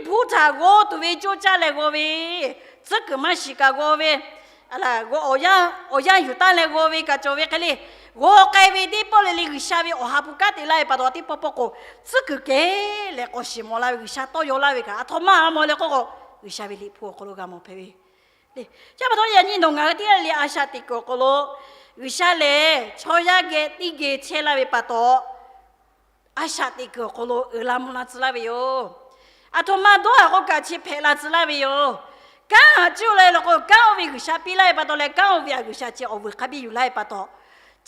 hpu htaꞈ g'aw tuˬ ve coˇ caˇ leh g'aw ve, tcuhˉ kuiˬ maˇ shiˍ kaꞈ g'aw ve, awˬ yanˇ yuˬ taˍ leh g'aw ve kaꞈ cawˬ ve hk'e le, g'aw k'ai ve teˇ pawˆ le le G'uiˬsha ve awˬ ha hpu kanˉ te laˇ ve pa taw teˇ pawˆ pawˆ k'o, tcuhˉ kuiˬ kehˬ leh k'awꞈ shiˍ mawˬ la ve G'uiˬsha tawˇ yaw laˇ ve kaꞈ a htoꞈ ma a mawˬ le k'oˆ k'o, G'uiˬsha ve liꞈ hpu awˬ hk'aw lo g'a mawˬ hpehꞈ ve le. Chi pa taw yaꞈ nyi nawˬ ngaˬ hui teˇ g'aˇ le le a shaꞈ teꞈ kuiˬ awˬ hk'aw lo G'uiˬsha lehˬ chaw yaˇ geh teˇ geh chehˇ laˇ ve pa taw, a shaꞈ teꞈ kuiˬ awˬ hk'aw lo uiˍ la mvuh la tcuh laˇ ve yoˬ. A htoꞈ ma dawˇ haˍ k'o kaꞈ chi hpehꞈ la tcuh laˇ ve yoˬ. Kanˉ haꞈ cuˇ la leh k'o, kanˉ oˇ ve G'uiˬsha piˇ laˇ ve pa taw leh, kanˉ oˇ ve a G'uiˬsha chi awˬ vuiˬ hk'a biˇ yuˬ laˇ ve pa taw,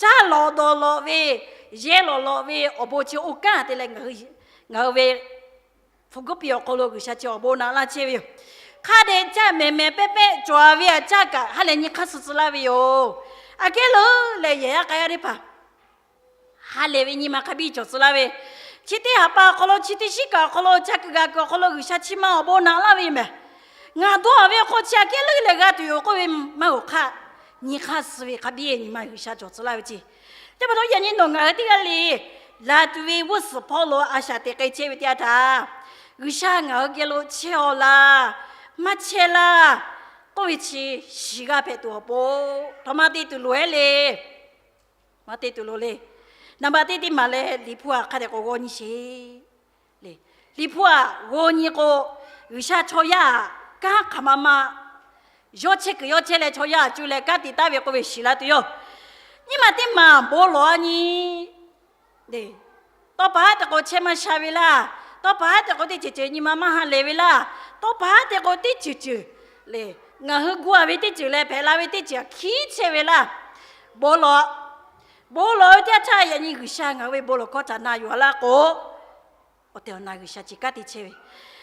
caˇ lawꞈ dawˬ lawꞈ ve, yehˇ lawꞈ lawꞈ ve awˬ bon chi oˇ kanˉ te leh ngaˬ hui ve hpu g'uˇ piˇ awˬ hk'aw lo G'uiˬsha chi awˬ bon naꞈ laˇ chehˇ ve yoˬ. Hk'a dehꞈ caˇ mehˍ mehˍ pehˇ pehˇ cawˬ ve a caˇ kaꞈ ha lehˬ nyi hk'aˇ suh tcuh laˇ ve yoˬ. Aꞈ kehˉ leuˉ leh yehˬ yaˇ k'a yaˇ teˇ hpaˍ ha lehˬ ve nyi ma hk'a biˇ cawˬ tcuh laˇ ve, chi teˇ haˍ pa awˬ hk'aw lo, chi teˇ shiˉ kaꞈ awˬ hk'aw lo, ca kuiˬ g'a kuiˬ awˬ hk'aw lo G'uiˬsha chi ma awˬ bon naꞈ laˇ ve yoˬ mehˍ. Ngaˬ dawˇ haˍ ve awˬ hk'aw chi aꞈ kehˉ leuˉ leh g'a tuˬ yoˬ k'oˆ ve maˇ g'awˬ hk'aˇ, nyi hk'aˇ suh ve hk'a biˇ nyi ma G'uiˬsha cawˬ tcuh laˇ ve ceˇ. Chi pa taw yaꞈ nyi nawˬ ngaˬ hui teˇ g'aˇ le laˬ tuˬ ve g'uˇ suhˍ hpawˇ lo a shaꞈ teꞈ k'ai chehˇ ve teˇ yanˇ htaˇ, G'uiˬsha ngaˬ hui geh lo chehˇ-aw laˇ, maˇ chehˇ laˇ k'oˆ ve chi shiˍ g'a hpehꞈ tuˬ awˬ pon, htaꞈ ma te tuˬ loˍ-e le. Maˇ te tuˬ loˍ le. Naˍ baꞈ teˇ teˇ maˬ lehˬ, Liꞈ hpu aꞈ hk'a dehꞈ k'awꞈ g'aw nyi sheˍ le. Liꞈ hpu aꞈ g'aw nyi k'o, G'uiˬsha chaw yaˇ aꞈ kanˉ hk'aˬ ma ma yawˇ chehˇ kuiˬ yawˇ chehˇ leh chaw yaˇ aꞈ cuˇ leh kanˉ te taˍ ve k'oˆ ve shiˍ la tuˬ yoˬ. Nyiˇ maˬ teˇ maˬ bon lawˬ-a nyi le. Tawˇ pa haˉ te k'o chehˇ maˇ sha ve laˇ. Tawˇ pa haˉ te k'o teˇ ceuˬ ceuˬ nyi ma maˇ ha lehˬ ve laˇ. Tawˇ pa haˉ te k'o teˇ ceuˬ ceuˬ le, ngaˬ hui gu-a ve teˇ ceuˬ leh hpehꞈ la ve teˇ ceuˬ aꞈ hkiˉ chehˇ ve laˇ. Bon lawˬ, bon lawˬ ve teˇ yanˇ htaˇ yaꞈ nyi G'uiˬsha ngaˬ hui ve bon lawˬ hkawˇ htaꞈ na yuˬ-a laˇ k'o, awˬ tehˬ awˬ na G'uiˬsha chi kanˉ te chehˇ ve,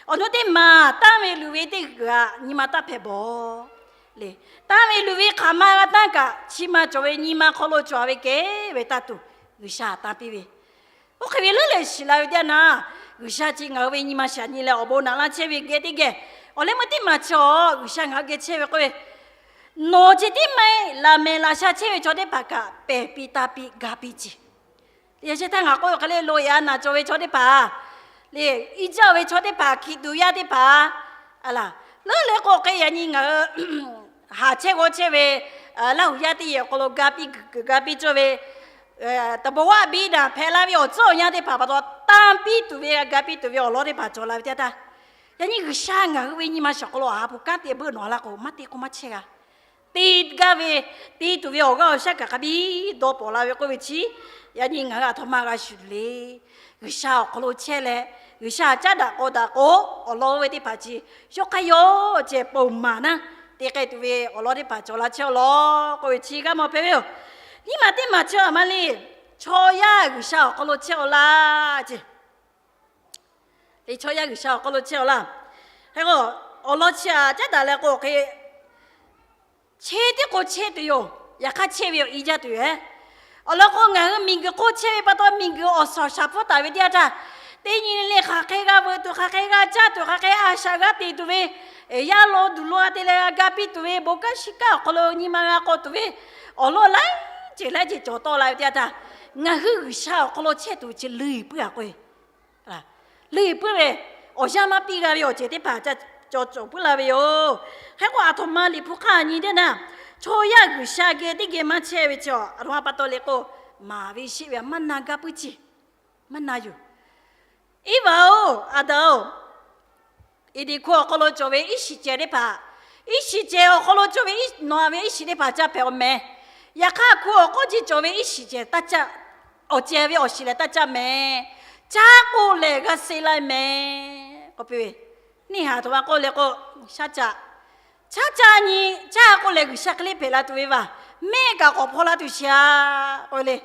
awˬ nu teˇ maˬ tanˇ ve luˬ ve teˇ g'uiˬ aꞈ nyi ma taˇ hpehꞈ bawˬ le. Tanˇ ve luˬ ve hk'aˬ ma g'a tanˇ kaꞈ, chi ma cawˬ ve nyi ma hk'aw lo cawˬ ve kehˬ ve taˇ tuˬ G'uiˬsha tanˇ piˇ ve, oˇ hk'e ve leuˉ leh shiˍ la ve teˇ yanˇ htaˇ, G'uiˬsha chi ngaˬ hui ve nyi ma shaˍ nyi leh awˬ bon naꞈ laˇ chehˇ ve geh teˇ geh, awˬ leh meuˇ teˇ maˬ chi awˬ G'uiˬsha ngaˬ hui geh chehˇ ve k'oˆ ve, nawˬ ceh tiˉ maˇ heˆ, laꞈ mehˍ laꞈ sha chehˇ ve chaw teˇ hpaˍ kaꞈ pehˬ piˇ taˇ piˇ ga piˇ ceˇ. Yaꞈ sheh htaˇ ngaˬ k'oˆ ve hk'e le, loꞈ-e a naˬ cawˬ ve chaw teˇ hpaˍ le, i jaˇ ve chaw teˇ hpaˍ, hkiˬ tuꞈ yaˇ teˇ hpaˍ, a laˬ, leuˉ leh k'o hk'e yaꞈ nyi ngaˬ hui haˍ chehˇ g'aw chehˇ ve Laˇ huˍ yaˇ teˇ yehˬ awˬ hk'aw lo ga piˇ kuiˬ ga piˇ cawˇ ve, taˍ bawˬ waˇ biˇ daꞈ hpehꞈ la ve awˬ tcuhˉ awˬ yanˇ teˇ hpaˍ pa taw, tanˇ piˇ tuˬ ve, ga piˇ tuˬ ve awˬ lawn teˇ hpaˍ cawˬ la ve teˇ yanˇ htaˇ, yaꞈ nyi G'uiˬsha ngaˬ hui ve nyi ma shaˍ hk'aw lo awˬ ha hpu kanˉ te beuˆ nawˬ laˇ k'o, maˇ te k'o maˇ chehˇ g'a. Te gaˇ ve, te tuˬ ve awˬ g'aˇ awˬ shaˉ kaꞈ hk'a biˇ dawˇ pawˍ la ve k'oˆ ve chi, yaꞈ nyi ngaˬ hui aˬ htoꞈ ma g'a shuˍ le. G'uiˬsha awˬ hk'aw lo chehˇ leh, G'uiˬsha caˉ daꞈ k'aw daꞈ k'o, awˬ lawn oˇ ve teˇ hpaˍ chi yawˇ hk'aˇ yawˇ ceh ponˬ maˍ naˉ te k'ai tuˬ ve awˬ lawn teˇ hpaˍ cawˬ la chehˇ-aw law k'oˆ ve chi g'a mawˬ hpehꞈ ve yoˬ. Nyiˇ maˬ teˇ maˬ chi a maˇ le, chaw yaˇ G'uiˬsha awˬ hk'aw lo chehˇ-aw laˇ ce. Chaw yaˇ G'uiˬsha awˬ hk'aw lo chehˇ-aw laˇ. Hk'e k'o, awˬ lawn chi aꞈ caˉ daꞈ leh k'o hk'e, chehˇ teˇ k'o chehˇ tuˬ yoˬ. Yaꞈ hk'aˇ chehˇ ve awˬ i jaˇ tuˬ yoˬ. Awˬ lawn k'o, ngaˬ hui miˬguiˬ hk'oˆ chehˇ ve pa taw, miˬguiˬ awˬ suhˍ awˬ shaˍ pfuhˇ taˍ ve teˇ yanˇ htaˇ, teˇ nyi le hk'aˬ hk'e g'a veuꞈ tuˬ, hk'aˬ hk'e g'a caˇ tuˬ, hk'aˬ hk'e a shaꞈ g'a te tuˬ ve, yaˇ law duˬ law-a te leh g'a ga piˇ tuˬ ve, bon kanˉ shiˍ kanˉ awˬ hk'aw lo nyi ma g'a k'aw tuˬ ve, awˬ lawn laiˉ ceuˬ laiˉ ceuˬ cawˬ tawˆ la ve teˇ yanˇ htaˇ, ngaˬ hui G'uiˬsha awˬ hk'aw lo chehˇ tuˬ chi luˬ puiˉ-a k'o, luˬ puiˉ ve, awˬ yanˇ maˇ piˇ g'a ve awˬ ceuˬ teˇ hpaˍ ca cawˬ cawˬ puiˉ la ve yoˬ. Hk'e k'o, aˬ htoꞈ ma Liꞈ hpu hk'aˇ nyi teˇ naˇ, chaw yaˇ G'uiˬsha geh teˇ geh maˇ chehˇ ve chi, aˬ htoꞈ ma pa taw le k'o, maˍ ve sheˆ ve aꞈ maˇ na gaˇ puiˉ ce, maˇ na yoˬ. Iˉvaꞈ-oˬ, Aˍdanˍ-oˬ, Eˍdenˍ hkuˇ awˬ hk'aw lo cawˬ ve iˉ shiˍ cehˬ teˇ hpaˍ, iˉ shiˍ cehˬ awˬ hk'aw lo cawˬ ve nawˬ-a ve iˉ shiˍ teˇ hpaˍ caˇ hpehꞈ-aw meh. Yaꞈ hk'aˇ, hkuˇ awˬ k'oˆ ce cawˬ ve iˉ shiˍ cehˬ taˇ caˇ, awˬ cehˬ ve awˬ shiˍ lehˬ taˇ caˇ meh. Caˇ k'o lehˬ g'a se la meh k'oˆ piˇ ve, neˇ haiˬ aˬ htoꞈ ma k'oˆ le k'o, shaˉ caˆ, shaˉ caˆ nyi, caˇ k'o lehˬ G'uiˬsha hk'e le hpehꞈ la tuˬ ve vaˬ, mehˆ kaꞈ k'awꞈ hpaw la tuˬ shaˍ k'oˆ ve le.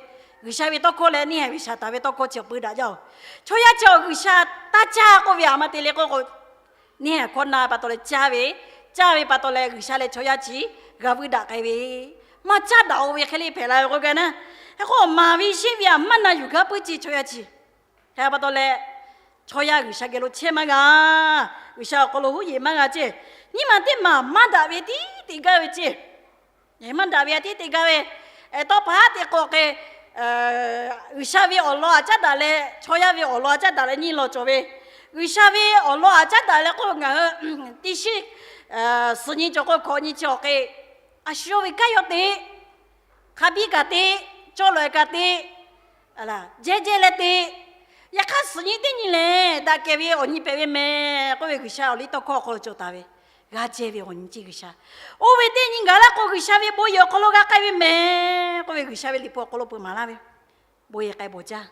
G'uiˬsha ve tawˇ hkawˇ leh neˇ haiˬ ve shaˍ taˍ ve tawˇ hkawˇ chi awˬ peu daꞈ jaˇ-oˬ. Chaw yaˇ chi awˬ G'uiˬsha taˇ caˇ k'oˆ ve aˬ ma te le k'o k'o, neˇ haiˬ hkawˇ na pa taw leh caˇ ve, caˇ ve pa taw leh G'uiˬsha leh chaw yaˇ chi g'a vuiˇ daꞈ k'ai ve, maˇ caˇ daꞈ-o ve hk'e le hpehꞈ la ve k'oˆ gaˇ naˉ. Hk'e k'o, maˍ ve sheˆ ve aˬ maˇ na yuˬ gaˇ puiˉ ce chaw yaˇ chi. Hk'e pa taw leh, chaw yaˇ G'uiˬsha geh lo chehˇ maˇ g'a, G'uiˬsha awˬ hk'aw lo huˉ yeˬ maˇ g'a ce. Nyiˇ maˬ teˇ maˬ maˇ daꞈ ve tiˉ te gaˇ ve ce. Maˇ daꞈ ve aˬ tiˉ te gaˇ ve, tawˇ pa haˉ te k'o hk'e, G'uiˬsha ve awˬ lawn aꞈ caˉ daꞈ leh chaw yaˇ ve awˬ lawn aꞈ caˉ daꞈ leh nyi lawˬ cawˬ ve, G'uiˬsha ve awˬ lawn aꞈ caˉ daꞈ leh k'oˆ, ngaˬ hui teˇ shiˉ suhˍ nyi cawˬ k'o hkawꞈ nyi chi awˬ hk'e, a shu yawˇ ve kanˉ yawˇ te, hk'a biˇ kaꞈ te, cawˇ lawˬ-e kaꞈ te, jehˇ jehˇ leh te. Yaꞈ hk'aˇ suhˍ nyi teˇ nyi lehˬ, daꞈ kehˬ ve awˬ nyi hpehꞈ ve mehˍ k'oˆ ve G'uiˬsha awˬ liˇ tawˇ hkawˇ awˬ hk'aw lo cawˬ taˍ ve, g'a jehˇ ve awˬ nyi ceh G'uiˬsha. Oˇ ve teˇ nyi gaˬ laˇ k'o, G'uiˬsha ve bon yehˬ awˬ hk'aw lo g'a k'ai ve mehˍ k'oˆ ve G'uiˬsha ve Liꞈ hpu awˬ hk'aw lo peu maˍ laˇ ve, bon yehˬ k'ai bawˬ jaˇ.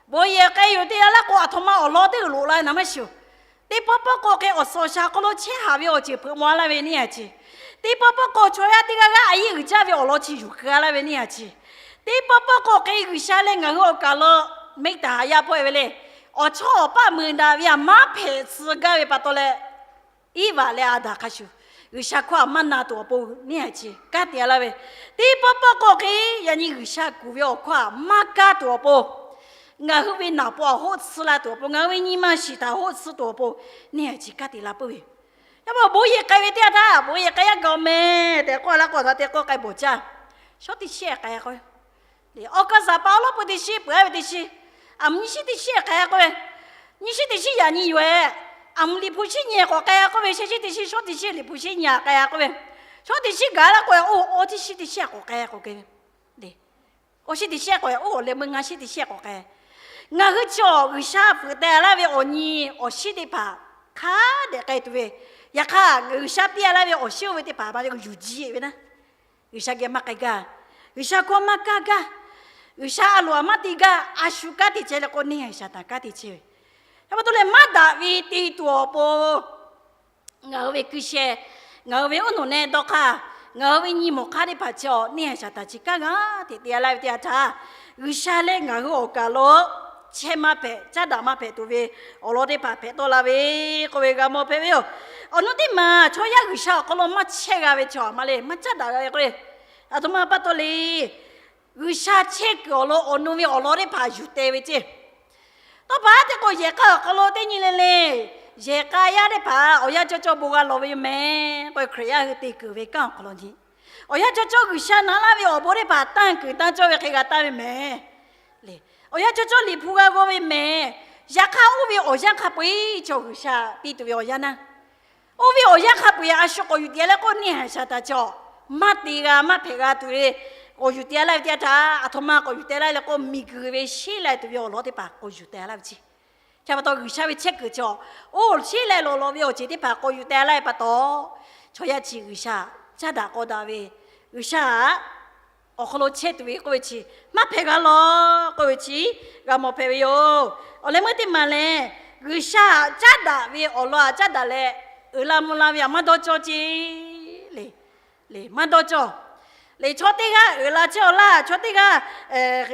Bon yehˬ k'ai yoˬ te laˇ k'o, aˬ htoꞈ ma awˬ lawn teˇ g'uiˬ loꞈ la ve naˍ maˇ shiˍ-oˬ. Teˇ pawˆ pawˆ k'o hk'e awˬ suhˍ awˬ shaˍ awˬ hk'aw lo chehˇ haˍ ve awˬ ceuˬ hpeuꞈ maw laˇ ve neˇ haiˬ chi. Teˇ pawˆ pawˆ k'o chaw yaˇ teˇ g'aˇ g'aˇ a yiˇ uiˍ jaˇ ve awˬ lawn chi yuˬ keu-a laˇ ve neˇ haiˬ chi. Teˇ pawˆ pawˆ k'o hk'e G'uiˬsha leh ngaˬ hui awˬ kaˬ lo mehˆ taˍ haˍ yaˇ hpawˇ-e ve le. Awˬ chawˇ awˬ paˆ meuꞈ daꞈ ve htaꞈ maˇ hpehꞈ tcuh gaˇ ve pa taw leh, Iˉvaꞈ leh Aˍdanˍ hk'a shuˍ G'uiˬsha hkawˇ htaꞈ maˇ na tuˬ awˬ pon neˇ haiˬ chi kanˉ te-a laˇ ve. Teˇ pawˆ pawˆ k'o hk'e yaꞈ nyi G'uiˬsha kuˬ ve awˬ hkawˇ htaꞈ maˇ kaˇ tuˬ awˬ pon, ngaˬ hui ve naˍ paw htaꞈ hoˆ tsuhˇ la tuˬ awˬ pon, ngaˬ hui ve nyi ma shiˍ htaꞈ hoˆ tsuhˇ tuˬ awˬ pon neˇ haiˬ chi kanˉ te la puiˉ ve. Yaˇ paˍ bon yehˬ k'ai ve teˇ yanˇ htaˇ, bon yehˬ k'ai yaˇ gaˬ-oˬ mehˍ tehꞈ k'oˆ laˇ k'o, a htaꞈ te k'oˆ k'ai bawˬ jaˇ. Shawˉ teˇ shiˉ k'ai k'o, awˬ kaˬ saˍ paˍ awˬ lawˉ peu teˇ shiˉ, peuˬ-a ve teˇ shiˉ, aˬ mvuh nyiˇ shiˉ teˇ shiˉ k'ai k'oˆ ve, nyiˇ shiˉ teˇ shiˉ yaꞈ nyi yoˬ-e. Aˬ mvuh Liꞈ hpu shiˉ nyi k'awꞈ k'ai k'oˆ ve, shehˆ shiˉ teˇ shiˉ, shawˉ teˇ shiˉ Liꞈ hpu shiˉ nyi k'ai k'oˆ ve, shawˉ teˇ shiˉ gaˬ laˇ k'o, oˇ awˬ teˇ shiˉ teˇ shiˉ k'awꞈ k'ai k'oˆ ve, awˬ shiˉ teˇ shiˉ k'awꞈ, oˇ awˬ leh meuˇ ngaˇ shiˉ teˇ shiˉ k'awꞈ k'ai. Ngaˬ hui chi awˬ G'uiˬsha fuiˍ teh laˇ ve awˬ nyi awˬ shiˉ teˇ hpaˍ hk'a dehꞈ k'ai tuˬ ve, yaꞈ hk'aˇ G'uiˬsha piˇ-a laˇ ve awˬ shiˉ oˇ ve teˇ hpaˍ maˇ yuˬ jiˇ-e ve naˉ, G'uiˬsha geh maˇ k'ai gaˇ. G'uiˬsha hkawˇ maˇ kaˇ gaˇ. G'uiˬsha a loˍ htaꞈ maˇ te gaˇ. A shu kanˉ te chehˇ leh k'o, neˇ haiˬ shaˍ htaꞈ kanˉ te chehˇ ve. Yaˇ paˍ taw leh maˇ daꞈ ve te tuˬ awˬ pon, ngaˬ hui ve hkuiˇ sheh, ngaˬ hui ve uˉ nawˬ neh dawˇ hk'aˇ, ngaˬ hui ve nyi mawˬ hk'aˇ teˇ hpaˍ chi awˬ neˇ haiˬ shaˍ htaꞈ chi kanˉ g'a te te-a laˇ ve teˇ yanˇ htaˇ, G'uiˬsha leh ngaˬ hui awˬ kaˬ lo chehˇ maˇ hpehꞈ, caˉ daꞈ maˇ hpehꞈ tuˬ ve awˬ lawn teˇ hpaˍ hpehꞈ tawˆ la ve k'oˆ ve g'a mawˬ hpehꞈ ve yoˬ. Awˬ nu teˇ maˬ chaw yaˇ G'uiˬsha awˬ hk'aw lo maˇ chehˇ g'a ve chaw maˇ le, maˇ caˉ daꞈ g'a ve k'o, aˬ htoꞈ ma pa taw le. G'uiˬsha chehˇ kuiˬ awˬ lawn awˬ nu ve awˬ lawn teˇ hpaˍ yuˬ teh ve ceˇ. Tawˇ pa te k'o, yehˬ k'a awˬ hk'aw lo teˇ nyi le le, yehˬ k'a yaˇ teˇ hpaˍ awˬ yanˇ cawˇ cawˇ bon g'a lawˬ ve yoˬ mehˍ k'o, Hkriꞈ yaˇ hui te kuiˬ ve kanˉ awˬ hk'aw lo nyi, awˬ yanˇ cawˇ cawˇ G'uiˬsha na laˇ ve awˬ bon teˇ hpaˍ tanˇ kuiˬ tanˇ cawˇ ve hk'e g'a tanˇ ve mehˍ. Awˬ yanˇ cawˇ cawˇ Liꞈ hpu g'a g'aw ve mehˍ. Yaꞈ hk'aˇ oˇ ve awˬ yanˇ hk'a peu-eˬ chaw G'uiˬsha piˇ tuˬ ve awˬ yanˇ naˉ, oˇ ve awˬ yanˇ hk'a peu-eˬ a shu k'awꞈ yuˬ te-a leh k'o, neˇ haiˬ shaˍ htaꞈ chaw maˇ te g'a maˇ hpehꞈ g'a tuˬ ve k'awꞈ yuˬ te-a laˇ ve teˇ yanˇ htaˇ, aˬ htoꞈ ma k'awꞈ yuˬ te laˇ leh k'o, miˬguiˬ ve sheˉ lai tuˬ ve awˬ lawn teˇ hpaˍ k'awꞈ yuˬ te-a laˇ ve ceˇ. Chi pa taw G'uiˬsha ve chehˇ kuiˬ chi awˬ, oˇ sheˉ lai lawˬ lawˬ ve awˬ ceuˬ teˇ hpaˍ k'awꞈ yuˬ te-a laˇ ve pa taw, chaw yaˇ chi G'uiˬsha caˉ daꞈ k'aw daꞈ ve, G'uiˬsha awˬ hk'aw lo chehˇ tuˬ ve k'oˆ ve chi maˇ hpehꞈ g'a lawˬ k'oˆ ve chi g'a mawˬ hpehꞈ ve yoˬ. Awˬ leh meuˇ teˇ maˬ lehˬ, G'uiˬsha caˉ daꞈ ve awˬ lawn htaꞈ caˉ daꞈ leh, uiˍ la mvuh la ve htaꞈ maˇ dawˇ cawˇ ceˇ le. Maˇ dawˇ cawˇ le. Chaw teˇ g'aˇ uiˍ la chehˇ-aw laˇ, chaw teˇ g'aˇ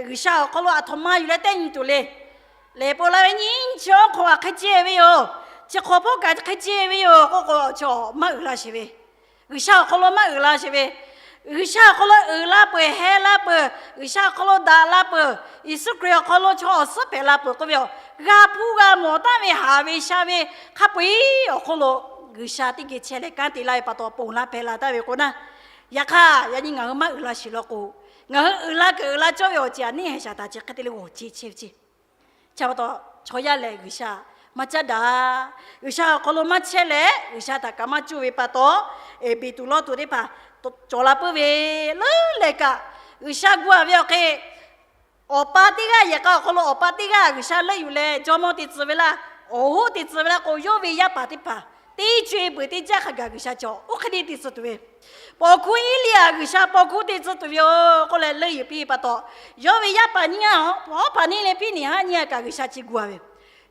G'uiˬsha awˬ hk'aw lo aˬ htoꞈ ma yuˬ leh tehˆ nyi tuˬ le. Lehˬ, peuˬ la ve nyi chi awˬ hk'aw kaꞈ hk'e ceh ve yoˬ. Chi hk'awꞈ hpawˇ kaꞈ hk'e ceh ve yoˬ k'oˆ k'o, chaw maˇ uiˍ la sheˍ ve. G'uiˬsha awˬ hk'aw lo maˇ uiˍ la sheˍ ve. G'uiˬsha awˬ hk'aw lo uiˍ la peuˬ, heh la peuˬ, G'uiˬsha awˬ hk'aw lo daꞈ la peuˬ, Yeˍsuˆ Hkriꞈ awˬ hk'aw lo chaw awˬ suhˉ hpehꞈ la peuˬ k'oˆ ve yoˬ. G'a hpuˇ g'a mawˬ taˍ ve haˍ ve sha ve hk'a peu-eˬ awˬ hk'aw lo G'uiˬsha teˇ geh chehˇ leh kanˉ te laˇ ve pa taw, ponˬ la hpehꞈ la taˍ ve k'o naˉ, yaꞈ hk'aˇ yaꞈ nyi ngaˬ hui maˇ uiˍ la sheˍ law k'o, ngaˬ hui uiˍ la kuiˬ uiˍ la cawˇ ve awˬ ceuˬ htaꞈ neˇ haiˬ shaˍ htaꞈ chi hk'e te leh g'awˬ ce chehˇ ve ceˇ. Chi pa taw, chaw yaˇ lehˬ G'uiˬsha maˇ caˉ daꞈ, G'uiˬsha awˬ hk'aw lo maˇ chehˇ leh, G'uiˬsha htaꞈ kaꞈ maˇ cuˇ ve pa taw, eˍ, beˬ tuˬ lawˇ tuˬ teˇ hpaˍ cawˬ la puiˉ ve leuˉ leh kaꞈ, G'uiˬsha gu-a ve awˬ hk'e, awˬ pa teˇ g'aˇ, yehˬ k'a awˬ hk'aw lo awˬ pa teˇ g'aˇ G'uiˬsha leuˆ yuˬ leh jawˇmawˇ te tcuh ve laˇ, awˬ hoˉ te tcuh ve laˇ k'o, yawˇ ve yaˇ paˍ teˇ hpaˍ teˇ co-e peuˬ teˇ jaˇ hk'a gaˬ G'uiˬsha cawˬ oˇ hk'e le te tcuh tuˬ ve, paw hkuˇ Eˇliˇyaꞈ G'uiˬsha paw hkuˇ te tcuh tuˬ ve yoˬ k'oˆ leh leuˆ yuˬ piˇ ve pa taw, yawˇ ve yaˇ paˍ nyiˇ g'aˇ, Hawˉpaˍneˇ leh Piˇneˍhaˆ nyiˇ g'aˇ kaꞈ G'uiˬsha chi gu-a ve.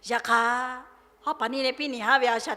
Yaꞈ hk'aˇ, Hawˉpaˍneˇ leh Piˇneˍhaˆ ve a shaꞈ